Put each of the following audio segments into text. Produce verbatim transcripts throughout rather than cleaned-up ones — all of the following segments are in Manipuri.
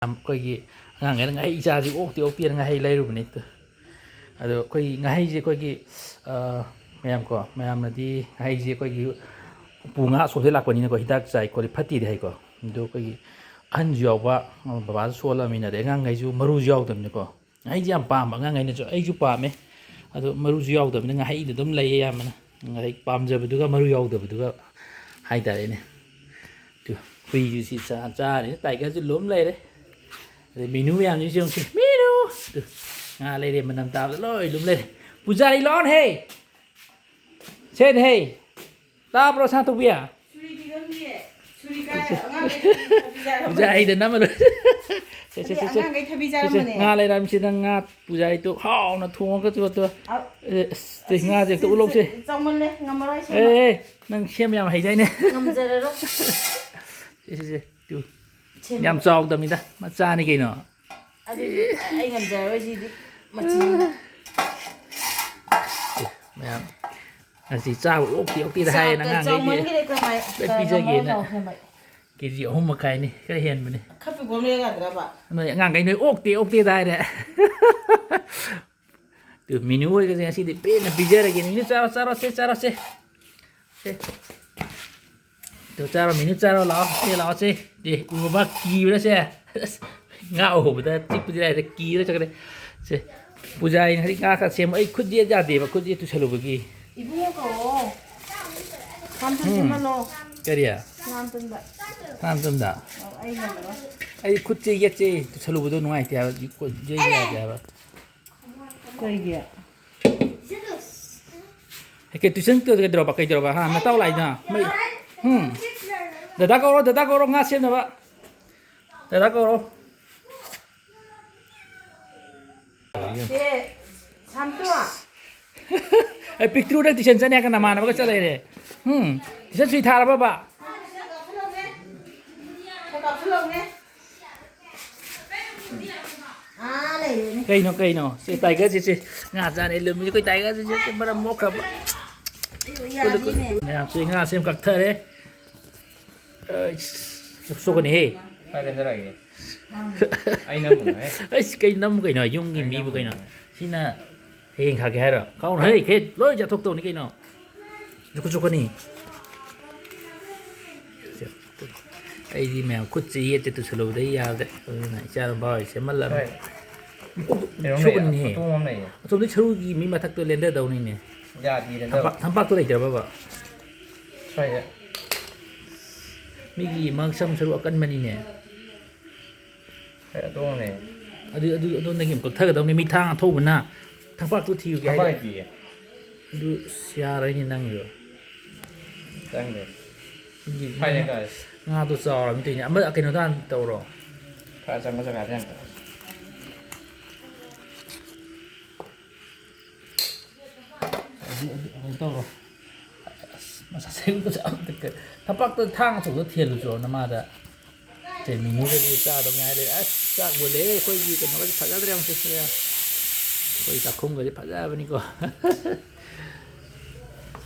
ꯌꯥꯝ ꯑꯩꯈꯣꯏꯒꯤ ꯑꯉꯥꯡꯈꯩꯅ ꯉꯥꯍꯩ ꯆꯥꯁꯤ ꯑꯣꯛꯇꯦ ꯑꯣꯛꯇꯦꯅ ꯉꯥꯍꯩ ꯂꯩꯔꯨꯕꯅꯤ꯫ ꯑꯗꯣ ꯑꯩꯈꯣꯏꯒꯤ ꯉꯥꯍꯩꯁꯦ ꯑꯩꯈꯣꯏꯒꯤ, ꯑ, ꯃꯌꯥꯝ ꯀꯣ, ꯃꯌꯥꯝꯅꯗꯤ ꯉꯥꯍꯩꯁꯦ ꯑꯩꯈꯣꯏꯒꯤ ꯎꯄꯨ ꯉꯥ ꯑꯁꯣꯝꯗꯩ ꯂꯥꯛꯄꯅꯤꯅꯀꯣ, ꯍꯤꯗꯥꯛ ꯆꯥꯏ ꯈꯣꯠꯂꯤ ꯐꯠꯇꯦꯗꯤ ꯍꯥꯏꯀꯣ꯫ ꯑꯗꯣ ꯑꯩꯈꯣꯏꯒꯤ ꯑꯍꯟꯁꯨ ꯌꯥꯎꯕ, ꯕꯕꯥꯁꯨ ꯁꯣꯜꯂꯃꯤꯅ, ꯑꯗꯩ ꯑꯉꯥꯡꯈꯩꯁꯨ ꯃꯔꯨꯁꯨ ꯌꯥꯎꯗꯕꯅꯤꯀꯣ꯫ ꯉꯥꯍꯩꯁꯦ ꯌꯥꯝ ꯄꯥꯝꯕ ꯑꯉꯥꯡꯈꯩꯅꯁꯨ, ꯑꯩꯁꯨ ꯄꯥꯝꯃꯦ꯫ ꯑꯗꯣ ꯃꯔꯨꯁꯨ ꯌꯥꯎꯗꯕꯅꯤꯅ ꯉꯥꯍꯩꯗ ꯑꯗꯨꯝ ꯂꯩꯌꯦ ꯑꯌꯥꯝꯕꯅ꯫ ꯉꯥꯍꯩ ꯄꯥꯝꯖꯕꯗꯨꯒ ꯃꯔꯨ ꯌꯥꯎꯗꯕꯗꯨꯒ ꯍꯥꯏꯇꯥꯔꯦꯅꯦ꯫ ꯇꯨ, ꯍꯨꯏꯁꯨ ꯁꯤ ꯆꯥ-, ꯆꯥꯔꯤꯅ ꯇꯥꯏꯒꯔꯁꯨ ꯂꯨꯝ ꯂꯩꯔꯦ꯫ ꯑꯗꯩ ꯃꯤꯅꯨ ꯃꯌꯥꯝꯁꯤꯁꯨ ꯌꯦꯡꯉꯨꯁꯤ꯫ ꯃꯤꯅꯨ! ꯇꯨ, ꯉꯥ ꯂꯩꯔꯦ, ꯃꯅꯝ ꯇꯥꯕꯗ ꯂꯣꯏ ꯂꯨꯝ ꯂꯩꯔꯦ꯫ ꯄꯨꯖꯥꯔꯤ ꯂꯥꯛꯑꯣꯅꯦꯍꯦ! ꯁꯦꯅꯦꯍꯦ! ꯇꯥꯕ꯭ꯔꯣ, ꯁꯥꯟꯇꯣꯛꯄꯤ? ꯁꯨꯔꯤꯗꯤ ꯈꯪꯗꯤꯌꯦ꯫ ꯁꯨꯔꯤ ꯀꯥꯏ ꯑꯉꯥꯡꯈꯩ ꯊꯕꯤ ꯆꯥꯔꯝꯕꯅꯦ꯫ ꯄꯨꯖꯥꯔꯤꯗ ꯅꯝꯃ ꯂꯣꯏꯔꯦ꯫ ꯁꯦ, ꯁꯦ, ꯁꯦ, ꯁꯦ꯫ ꯑꯉꯥꯡꯈꯩ ꯊꯕꯤ ꯁꯦ, ꯁꯦ꯫ ꯆꯥꯔꯝꯕꯅꯦ꯫ ꯉꯥ ꯂꯩꯔꯝꯁꯤꯗ ꯉꯥ ꯄꯨꯖꯥꯔꯤꯗꯣ ꯍꯥꯎꯅ ꯊꯣꯡꯉꯒ ꯇꯨ, ꯇꯨ꯫ ꯑ, ꯑꯦ, ꯑꯁ, ꯇꯨ, ꯑꯁ, ꯉꯥꯁꯦ ꯍꯦꯛꯇ ꯁꯤ, ꯎꯠꯂꯧꯁꯦ꯫ ꯁꯤ ꯆꯥꯎꯃꯜꯂꯦ, ꯉꯝꯃꯔꯣꯏ ꯁꯦꯝꯕ꯫ ꯑꯦ, ꯑꯦ, ꯅꯪ ꯁꯦꯝꯕ ꯌꯥꯝ ꯍꯩꯗꯥꯏꯅꯦ? ꯉꯝꯖꯔꯔꯣꯏ꯫ ꯁꯦ, ꯁꯦ, ꯁꯦ, ꯇꯨ꯫ ꯁꯦꯝꯕ꯫ ꯌꯥꯝ ꯆꯥꯎꯗꯕꯅꯤꯗ, ꯃꯆꯥꯅꯤ ꯀꯩꯅꯣ꯫ ꯑꯗꯨꯗꯤ ꯑꯩ ꯉꯝꯖꯔꯔꯣꯏ ꯁꯤꯗꯤ꯫ ꯃꯆꯤꯟ꯫ ꯑꯦ, ꯃꯌꯥꯝ, ꯉꯁꯤ ꯆꯥꯕ ꯑꯣꯛꯇꯦ, ꯑꯣꯛꯇꯦꯗ ꯍꯥꯏꯌꯦ ꯆꯥꯎꯗ-, ꯑꯉꯥꯡꯈꯩꯒꯤ꯫ ꯆꯥꯎꯃꯟꯈꯔꯦ ꯀꯃꯥꯏ-, ꯂꯣꯏ ꯀꯃꯥꯏ ꯄꯤꯖꯒꯦꯅ꯫ ꯉꯝꯃꯔꯣꯏ ꯂꯥꯎ ꯁꯦꯝꯕ꯫ ꯀꯦ ꯖꯤ ꯑꯍꯨꯝ ꯃꯈꯥꯏꯅꯤ, ꯈꯔ ꯍꯦꯟꯕꯅꯤ꯫ ꯈꯔ ꯄꯤꯛꯄ ꯑꯃ ꯂꯩꯔ ꯌꯥꯗ꯭ꯔꯕ? ꯅꯣꯏ ꯑꯉꯥꯡꯈꯩ ꯅꯣꯏ ꯑꯣꯛꯇꯦ, ꯑꯣꯛꯇꯦꯗ ꯍꯥꯏꯔꯦ꯫ ꯇꯨ, ꯃꯤꯅꯨ ꯍꯣꯏꯒꯁꯦ ꯉꯁꯤꯗꯤ ꯄꯦꯟꯅ ꯄꯤꯖꯔꯒꯦ꯫ ꯃꯤꯅꯨ ꯆꯥꯔꯣ, ꯆꯥꯔꯣ, ꯁꯦ, ꯆꯥꯔꯣ, ꯁꯦ꯫ ꯁꯦ꯫ ꯇꯨ, ꯆꯥꯔꯣ, ꯃꯤꯅꯨ ꯆꯥꯔꯣ, ꯂꯥꯛꯑꯣ꯫ ꯁꯦ, ꯂꯥꯛꯑꯣ, ꯁꯦ꯫ ꯁꯦ, ꯎꯔꯕ? ꯀꯤꯕ꯭ꯔꯥ, ꯁꯦ? ꯑꯁ, ꯉꯥ ꯎꯍꯧꯕꯗ ꯆꯤꯛꯄꯗꯤ ꯂꯥꯏꯔꯗ ꯀꯤꯔ ꯆꯠꯈ꯭ꯔꯦ꯫ ꯁꯦ, ꯄꯨꯖꯥꯔꯤꯅ ꯍꯧꯖꯤꯛ ꯉꯥ ꯈꯔ ꯁꯦꯝꯃꯣ꯫ ꯑꯩ ꯈꯨꯠ ꯌꯦꯠ ꯌꯥꯗꯦꯕ, ꯈꯨꯠ ꯌꯦꯠ ꯇꯨꯁꯜꯂꯨꯕꯒꯤ꯫ ꯏꯕꯨꯡꯉꯣ ꯀꯧꯋꯣ꯫ ꯁꯥꯝꯇꯨ ꯎꯝ꯫ ꯁꯦꯝꯍꯜꯂꯣ꯫ ꯀꯔꯤ? ꯁꯥꯝꯇꯨꯝꯗ꯫ ꯁꯥꯝꯇꯨꯝꯗ? ꯑꯧ, ꯑꯩ ꯉꯝꯃꯔꯣꯏ꯫ ꯑꯩ ꯈꯨꯠꯁꯦ ꯌꯦꯠꯁꯦ ꯇꯨꯁꯜꯂꯨꯕꯗꯣ ꯅꯨꯡꯉꯥꯏꯇꯦ ꯍꯥꯏꯕ, ꯈꯨꯠ ꯌꯦꯠ ꯌꯥꯗꯦ ꯍꯥꯏꯕ꯫ ꯀꯩꯒꯤ? ꯍꯦ, ꯀꯩ tuition ꯀꯩꯗꯧꯔꯕ? ꯀꯩꯗꯧꯔꯕ? ꯍꯥ, ꯅꯇꯥꯎ ꯂꯥꯛꯏꯗ? ꯃꯩ-, ꯎꯝ꯫ ꯗꯗꯥ ꯀꯧꯔꯣ, ꯗꯗꯥ ꯀꯧꯔꯣ, ꯉꯥ ꯁꯦꯝꯅꯕ꯫ ꯗꯗꯥ ꯀꯧꯔꯣ꯫ ꯁꯦ, ꯁꯥꯝꯇꯨ꯫ ꯑꯦ, ꯄꯤꯛꯇ꯭ꯔꯨ, ꯅꯪ tuition ꯆꯠꯅꯤ ꯍꯥꯏꯔꯒ ꯅꯃꯥꯟꯅꯕꯒ ꯆꯠ ꯂꯩꯔꯦ꯫ ꯎꯝ, tuition ꯁꯨꯇꯤ ꯊꯥꯔꯕꯕ? ꯁꯦ, ꯀꯥꯞꯁꯤꯜꯂꯛꯎꯅꯦ꯫ ꯑꯥ, ꯂꯩꯔꯦꯅꯦ꯫ ꯀꯩꯅꯣ, ꯀꯩꯅꯣ? ꯁꯦ, tiger ꯁꯦ, ꯁꯦ꯫ ꯉꯥ ꯆꯥꯅꯤ ꯂꯨꯝꯃꯤ ꯑꯩꯈꯣꯏ tiger ꯁꯦ, ꯁꯦ, ꯃꯔꯝ ꯃꯣꯛꯈ꯭ꯔꯕ꯫ ꯑꯩ ꯌꯥꯗꯦꯅꯦ꯫ ꯃꯌꯥꯝꯁꯦ ꯉꯥ ꯁꯦꯝ ꯀꯛꯊꯔꯦ꯫ ꯑꯩꯁ, ꯁꯣꯛꯀꯅꯤꯍꯦ꯫ ꯀꯥꯏ ꯂꯩꯊꯔꯛꯑꯒꯦ? ꯑꯩ ꯅꯝꯃꯨꯅꯨꯍꯦ꯫ ꯑꯩꯁ, ꯀꯩ ꯅꯝꯃꯨ ꯀꯩꯅꯣ? ꯌꯨꯝꯒꯤ ꯑꯩ ꯃꯤꯕꯨ ꯀꯩꯅꯣ? ꯅꯝꯃꯨꯅꯨꯍꯦ꯫ ꯁꯤꯅ ꯍꯌꯦꯡ ꯊꯥꯛꯀꯦ ꯍꯥꯏꯔꯣ? ꯀꯥꯎꯅ ꯍꯦ, ꯈꯦꯠ, ꯂꯣꯏ ꯆꯥꯊꯣꯛꯇꯧꯅꯤ ꯀꯩꯅꯣ꯫ ꯖꯨꯀꯨ ꯖꯨꯀꯨꯅꯤ꯫ ꯑꯩꯗꯤ ꯃꯌꯥꯝ ꯈꯨꯠꯁꯦ ꯌꯦꯠꯇ ꯇꯨꯁꯜꯂꯨꯕꯗ ꯑꯩ ꯌꯥꯗ꯭ꯔꯦ꯫ ꯑꯗꯨꯅ ꯏꯆꯥ ꯅꯨꯄꯥ ꯍꯣꯏ ꯁꯦꯝꯍꯜꯂꯕꯅꯤ꯫ ꯍꯣꯏ꯫ ꯃꯀꯣꯛꯇꯣ ꯀꯩꯅꯣꯝ ꯂꯩꯌꯦ, ꯁꯣꯛꯀꯅꯤꯅꯦ꯫ ꯑꯇꯣꯡꯕ ꯑꯃ ꯂꯩꯌꯦ꯫ ꯑꯁꯣꯝꯗꯩ ꯁꯔꯨꯒꯤ ꯃꯤ ꯃꯊꯛꯇ ꯂꯦꯟꯗꯗꯧꯅꯤꯅꯦ꯫ ꯌꯥꯗꯤꯌꯦ, ꯊꯝꯄꯥꯛ-, ꯊꯝꯄꯥꯛꯇꯣ ꯂꯩꯇ꯭ꯔꯕꯕ? ꯁ꯭ꯋꯥꯏꯗ꯫ ꯃꯤꯒꯤ ꯃꯉꯛꯁꯝ ꯁꯔꯨ ꯑꯀꯟꯕꯅꯤꯅꯦ꯫ ꯍꯣꯏ, ꯑꯗꯨꯅꯦ꯫ ꯑꯗꯨ, ꯑꯗꯨ, ꯑꯗꯨ ꯅꯪꯒꯤ ꯑꯃꯨꯛ ꯀꯛꯊꯒꯗꯧꯅꯤ꯫ ꯃꯤ ꯊꯥꯡ ꯑꯊꯧꯕꯅ ꯊꯝꯄꯥꯛꯇꯨ ꯊꯤꯔꯨꯒꯦ ꯍꯥꯏꯗꯤ꯫ ꯊꯝꯄꯥꯛ ꯂꯩꯇꯤꯌꯦ꯫ ꯑꯗꯨ ꯑꯁ ꯌꯥꯔꯣꯏꯅꯦ ꯅꯪꯒꯤꯗꯣ꯫ ꯆꯪꯗꯦ꯫ ꯑꯗꯨꯗꯤ ꯁ꯭ꯋꯥꯏꯗ ꯉꯥ-, ꯀꯛꯑꯁꯤ꯫ ꯉꯥꯗꯣ ꯆꯥꯎꯔꯕꯅꯤ ꯇꯧꯔꯤꯅꯦ꯫ ꯑꯃ ꯀꯩꯅꯣꯗ ꯍꯥꯟꯅ ꯇꯧꯔꯣ꯫ ꯈꯔ ꯑꯆꯝꯕ ꯖꯒꯥꯗ ꯍꯥꯟꯅ ꯇꯧꯔꯣ꯫ ꯑꯗꯨ, ꯑꯗꯨ, ꯑꯗꯨ ꯇꯧꯔꯣ꯫ ꯑꯁ, ꯃꯁꯥ ꯁꯦꯡꯕꯁꯨ ꯑꯝꯇ ꯀ-, ꯊꯝꯄꯥꯛꯇ ꯊꯥꯡ ꯑꯆꯧꯕꯗ ꯊꯦꯜꯂꯨꯆꯣ ꯅꯃꯥꯗ꯫ ꯁꯦ, ꯃꯤꯅꯨꯒꯁꯦ ꯆꯥꯗꯧ ꯉꯥꯏꯔꯦ꯫ ꯑꯁ, ꯆꯥꯛ ꯃꯨꯜꯂꯦ꯫ ꯑꯩꯈꯣꯏꯒꯤ ꯀꯩꯅꯣꯒꯁꯦ ꯐꯖꯗ꯭ꯔꯦ ꯑꯃꯨꯛꯁꯦ꯫ ꯑꯩꯈꯣꯏ ꯆꯥꯛꯈꯨꯝꯒꯁꯦ ꯐꯖꯕꯅꯤꯀꯣ꯫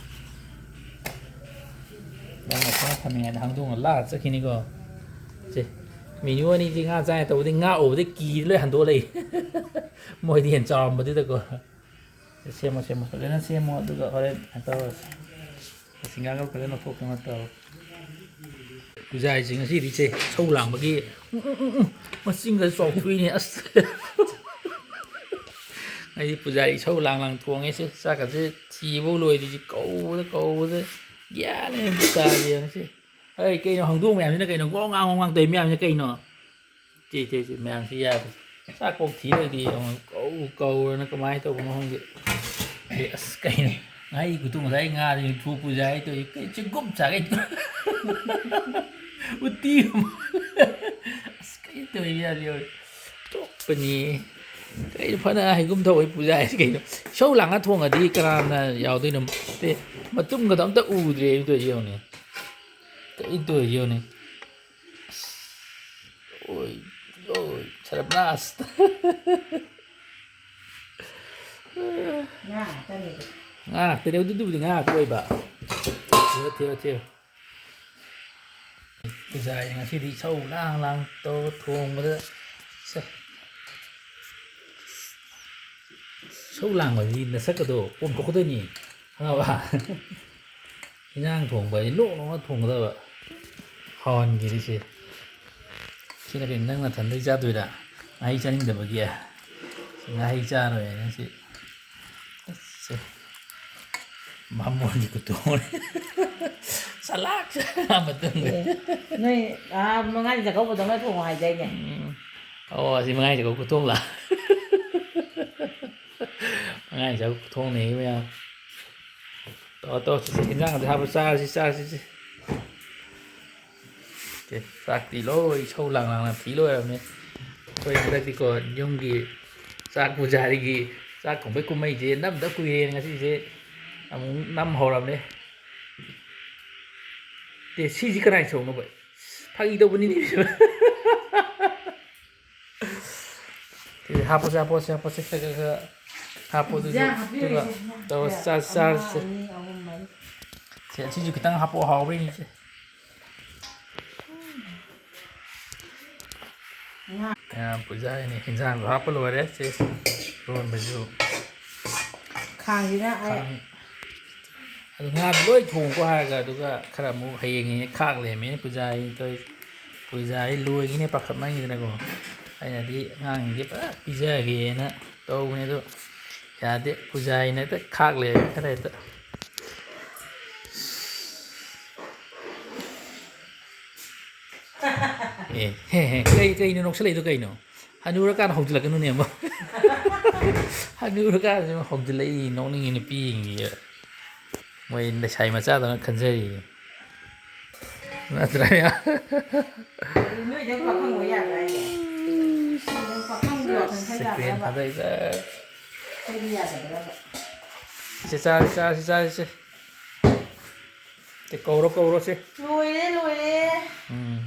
ꯅꯪꯅ ꯈꯔ ꯊꯝꯃꯤꯉꯩꯗ ꯍꯥꯡꯗꯣꯡꯅ ꯂꯥꯛꯑ ꯆꯠꯈꯤꯅꯤꯀꯣ꯫ ꯁꯦ, ꯃꯤꯅꯨ ꯑꯅꯤꯁꯤ ꯉꯥ ꯆꯥꯉꯩ ꯇꯧꯕꯗꯤ ꯉꯥ ꯎꯕꯗꯤ ꯀꯤꯗ ꯂꯣꯏ ꯍꯟꯗꯣꯛꯑ ꯂꯩ꯫ ꯃꯣꯏꯗꯤ ꯍꯦꯟꯅ ꯆꯥꯎꯔꯝꯕꯗꯨꯗꯀꯣ꯫ ꯁꯦꯝꯃꯣ, ꯁꯦꯝꯃꯣ, ꯐꯖꯅ ꯁꯦꯝꯃꯣ, ꯑꯗꯨꯒ ꯍꯣꯔꯦꯟ ꯀꯩꯅꯣ ꯇꯧꯔꯁꯤ꯫ ꯁꯤꯡꯒꯥꯒ ꯐꯖꯅ ꯂꯧꯊꯣꯛꯇꯅ ꯇꯧꯔꯣ꯫ ꯄꯨꯖꯥꯔꯤꯁꯦ ꯉꯁꯤꯗꯤ ꯏꯆꯦ ꯁꯧ ꯂꯥꯡꯕꯒꯤ, ꯎꯝ, ꯎꯝ, ꯎꯝ, ꯎꯝ, ꯃꯆꯤꯟꯒꯁꯦ ꯆꯥꯎꯊꯣꯛꯏꯅꯦ, ꯑꯁ꯫ ꯑꯩꯗꯤ ꯄꯨꯖꯥꯔꯤ ꯏꯁꯧ ꯂꯥꯡ ꯂꯥꯡ ꯊꯣꯡꯉꯦ ꯁꯦ, ꯆꯥꯛꯀꯁꯦ ꯊꯤꯕꯧ ꯂꯣꯏꯔꯤꯁꯤ, ꯀꯧꯕꯗ ꯀꯧꯕꯗ ꯒ꯭ꯌꯥꯟ ꯃꯦꯟ ꯑꯝꯇ ꯇꯥꯗꯦ ꯉꯁꯤ꯫ ꯑꯩ ꯀꯩꯅꯣ ꯍꯧꯗꯣꯡ ꯃꯌꯥꯝꯁꯤꯅ ꯀꯩꯅꯣ ꯉꯣꯡ ꯉꯥꯡ ꯉꯣꯡ ꯉꯥꯡ ꯇꯧꯔꯤ ꯃꯌꯥꯝꯁꯤꯅ ꯀꯩꯅꯣ? ꯁꯤ, ꯁꯤ, ꯁꯤ ꯃꯌꯥꯝꯁꯤ ꯌꯥꯗꯦ꯫ ꯆꯥꯛ ꯄꯣꯛ ꯊꯤꯔꯣꯏꯗꯤ ꯌꯦꯡꯉꯣ꯫ ꯀꯧ ꯀꯧꯔꯅ ꯀꯃꯥꯏꯅ ꯇꯧꯕꯅꯣ ꯈꯪꯗꯦ꯫ ꯑꯦ, ꯑꯁ, ꯀꯩꯅꯣ? ꯉꯥꯍꯩ ꯈꯨꯊꯣꯡ ꯉꯁꯥꯏ ꯉꯥꯗꯨ ꯊꯣꯛꯄꯁꯦ ꯍꯥꯏ ꯇꯧꯏ꯫ ꯀꯩ ꯆꯦꯡꯒꯨꯝ ꯆꯥꯒꯦ? ꯎꯇꯤ ꯑꯃ꯫ ꯑꯁ, ꯀꯩ ꯇꯧꯔꯤ ꯌꯥꯗꯦ ꯌꯥꯎꯔꯤ꯫ ꯇꯣꯛꯄꯅꯤ꯫ ꯀꯩꯅꯣ ꯐꯅ ꯍꯩꯒꯨꯝ ꯊꯧꯕꯩ ꯄꯨꯖꯥ ꯍꯥꯏꯁꯤ ꯀꯩꯅꯣ? ꯏꯁꯧ ꯂꯥꯡꯉ ꯊꯣꯡꯉꯗꯤ ꯀꯅꯥꯅ ꯌꯥꯎꯗꯣꯏꯅꯣ? ꯅꯠꯇꯦ, ꯃꯇꯨꯝꯒꯗꯣ ꯑꯝꯇ ꯎꯗ꯭ꯔꯦ ꯇꯧꯔꯤꯁꯦ ꯌꯦꯡꯉꯨꯅꯦ꯫ ꯀꯩ ꯇꯧꯔꯤꯁꯦ ꯌꯦꯡꯉꯨꯅꯦ꯫ ꯑꯣꯏ, ꯑꯣꯏ, ꯁꯔꯕꯅꯥꯁ꯫ ꯉꯥ ꯉꯥꯛꯇꯅꯦ꯫ ꯉꯥ ꯉꯥꯛꯇꯅꯦ, ꯑꯗꯨꯗꯨꯕꯨꯗꯤ ꯉꯥ ꯉꯥꯛꯇ ꯑꯣꯏꯕ꯫ ꯊꯤꯌꯣ, ꯊꯤꯌꯣ, ꯊꯤꯌꯣ꯫ ꯄꯨꯖꯥꯔꯤ ꯉꯁꯤꯗꯤ ꯏꯁꯧ ꯂꯥꯡ ꯂꯥꯡ ꯇꯧꯔꯒ ꯊꯣꯡꯕꯗ, ꯁꯦ, ꯏꯁꯧ ꯂꯥꯡꯕꯗꯤ ꯅꯁꯛꯀꯗꯣ ꯄꯣꯝꯊꯣꯛꯀꯗꯣꯏꯅꯤ, ꯈꯪꯉꯕ? ꯏꯟꯖꯥꯡ ꯊꯣꯡꯕ ꯍꯥꯏꯗꯤ ꯅꯣꯛ ꯅꯣꯛꯅ ꯊꯣꯡꯒꯗꯕ꯫ ꯍꯥꯎꯍꯟꯒꯦꯗꯤ ꯁꯦ꯫ ꯁꯤꯅ ꯀꯩꯅꯣ, ꯅꯪ ꯅꯊꯟꯗꯩ ꯆꯥꯗꯣꯏꯔꯥ? ꯉꯥꯍꯩ ꯆꯥꯅꯤꯡꯗꯕꯒꯤ? ꯉꯥꯍꯩ ꯆꯥꯔꯣꯏ ꯅꯪ ꯁꯤ꯫ ꯑꯁ, ꯕꯥꯃꯣꯟꯒꯤ ꯈꯨꯇꯣꯡ꯫ ꯁꯂꯥꯛ ꯆꯥꯔ ꯃꯇꯨꯡꯗ꯫ ꯑꯦ, ꯅꯣꯏ, ꯑꯥ, ꯃꯉꯥꯅꯤ ꯆꯥꯛꯀꯧꯕꯗꯧꯅ ꯊꯣꯡꯉꯣ ꯍꯥꯏꯗꯥꯏꯅꯦ? ꯎꯝ꯫ ꯑꯣ, ꯑꯁꯤ ꯃꯉꯥꯅꯤ ꯆꯥꯛꯀꯧꯕ ꯈꯨꯊꯣꯡꯂꯥ? ꯃꯉꯥꯅꯤ ꯆꯥꯛꯀꯧꯕ ꯈꯨꯊꯣꯡꯅꯦ ꯃꯌꯥꯝ꯫ ꯇꯧꯔꯣ, ꯇꯧꯔꯣ, ꯁꯤ, ꯁꯤ, ꯏꯟꯖꯥꯡ ꯑꯗꯨ ꯍꯥꯞꯄ ꯆꯥꯔꯁꯤ, ꯆꯥꯔꯁꯤ, ꯁꯤ꯫ ꯁꯦ, ꯆꯥꯛꯇꯤ ꯂꯣꯏ ꯏꯁꯧ ꯂꯥꯡ ꯂꯥꯡꯅ ꯊꯤ ꯂꯣꯏꯔꯕꯅꯦ꯫ ꯑꯩꯈꯣꯏ ꯍꯟꯗꯛꯇꯤꯀꯣ, ꯌꯨꯝꯒꯤ ꯆꯥꯛ ꯄꯨꯖꯥꯔꯤꯒꯤ ꯆꯥꯛ ꯊꯣꯡꯕꯩ ꯀꯨꯝꯍꯩꯁꯦ ꯅꯝꯗ ꯀꯨꯏꯔꯦꯅ ꯉꯁꯤꯁꯦ ꯑꯃꯨꯛ ꯅꯝ ꯍꯧꯔꯕꯅꯦ꯫ ꯑꯦ, ꯁꯤꯁꯤ ꯀꯅꯥꯏ ꯁꯔꯨꯛꯅꯣꯕ? ꯐꯥꯒꯤ ꯇꯧꯕꯅꯤꯅꯦ꯫ ꯁꯤ ꯍꯥꯞꯄꯣꯁꯦ, ꯍꯥꯞꯄꯣꯁꯦ, ꯍꯥꯞꯄꯣꯁꯦ꯫ ꯈꯔ, ꯈꯔ, ꯈꯔ ꯍꯥꯞꯄꯣ ꯑꯗꯨꯁꯨ꯫ ꯏꯟꯖꯥꯡ ꯑꯗꯨꯒ ꯍꯥꯞꯄꯤꯔꯣꯏꯁꯦ꯫ ꯇꯧꯔ ꯆꯥ-, ꯑꯃ, ꯆꯥꯔꯁꯦ꯫ ꯑꯅꯤ, ꯑꯍꯨꯝ, ꯃꯔꯤ꯫ ꯁꯦ, ꯑꯁꯤꯁꯨ ꯈꯤꯇꯪ ꯍꯥꯞꯄꯛꯑꯣ, ꯍꯥꯎꯕ꯭ꯔꯥ ꯌꯦꯡꯁꯦ꯫ ꯉꯥ꯫ ꯃꯌꯥꯝ ꯄꯨꯖꯥꯔꯤꯅꯤ, ꯍꯤꯟꯖꯥꯡꯁꯨ ꯍꯥꯞꯄ ꯂꯣꯏꯔꯦ꯫ ꯁꯦ, ꯏꯔꯣꯟꯕꯁꯨ꯫ ꯈꯥꯡꯁꯤꯅ ꯑꯩ ꯈꯥꯡ-, ꯑꯗꯨ ꯉꯥꯗꯨ ꯂꯣꯏ ꯊꯣꯡꯉꯨꯀꯣ ꯍꯥꯏꯔꯒ, ꯑꯗꯨꯒ ꯈꯔ ꯑꯃꯨꯛ ꯍꯌꯦꯡ ꯍꯦꯛ ꯈꯥꯛ ꯂꯩꯔꯝꯃꯦꯅꯦ ꯄꯨꯖꯥꯔꯤ ꯇꯧꯔꯤꯁꯦ꯫ ꯄꯨꯖꯥꯔꯤ ꯂꯣꯏꯈꯤꯅꯦ ꯄꯥꯈꯠꯃꯟꯈꯤꯗꯅꯀꯣ꯫ ꯑꯩꯅꯗꯤ ꯑꯉꯥꯡꯁꯤꯡꯁꯦ ꯐꯖꯅ ꯄꯤꯖꯒꯦꯅ ꯇꯧꯕꯅꯦ, ꯑꯗꯣ ꯌꯥꯗꯦ, ꯄꯨꯖꯥꯔꯤꯅ ꯍꯦꯛꯇ ꯈꯥꯛ ꯂꯩꯔꯝꯃꯦ ꯈꯔ ꯍꯦꯛꯇ꯫ ꯑꯦ, ꯍꯦ, ꯍꯦ, ꯀꯩ, ꯀꯩꯅꯣ ꯅꯣꯛꯁꯜꯂꯛꯏꯗꯣ ꯀꯩꯅꯣ? ꯍꯅꯨꯔꯀꯥꯟꯗ ꯍꯧꯖꯤꯜꯂꯛꯀꯅꯨꯅꯦ ꯑꯃꯨꯛ꯫ ꯍꯅꯨꯔꯀꯥꯟꯗ ꯍꯧꯖꯤꯜꯂꯛꯏ, ꯅꯣꯛꯅꯤꯡꯉꯤ ꯅꯨꯄꯤꯁꯤꯡꯁꯦ꯫ ꯃꯣꯏ ꯂꯩꯁꯥꯕꯤ ꯃꯆꯥꯗꯧꯅ ꯈꯟꯖꯔꯤ꯫ ꯅꯠꯇ꯭ꯔꯥ? ꯅꯣꯏꯗꯪ ꯄꯥꯈꯪ ꯑꯣꯏ ꯌꯥꯕ꯭ꯔꯥ ꯍꯥꯏꯁꯦ? ꯅꯣꯏꯗꯪ ꯄꯥꯈꯪꯒꯤ ꯋꯥꯈꯜ ꯈꯟ ꯁꯦꯀ꯭ꯔꯦꯟ ꯌꯥꯕ꯭ꯔꯕ? ꯊꯥꯗꯩꯗ꯫ ꯑꯩꯈꯣꯏꯗꯤ ꯌꯥꯗꯕ꯭ꯔꯕ? ꯁꯦ, ꯆꯥꯔꯁꯤ, ꯆꯥꯔꯁꯤ, ꯆꯥꯔꯁꯤ, ꯁꯦ꯫ ꯁꯦ, ꯀꯧꯔꯣ, ꯀꯧꯔꯣ, ꯁꯦ꯫ ꯂꯣꯏꯔꯦ, ꯂꯣꯏꯔꯦ꯫ ꯎꯝ,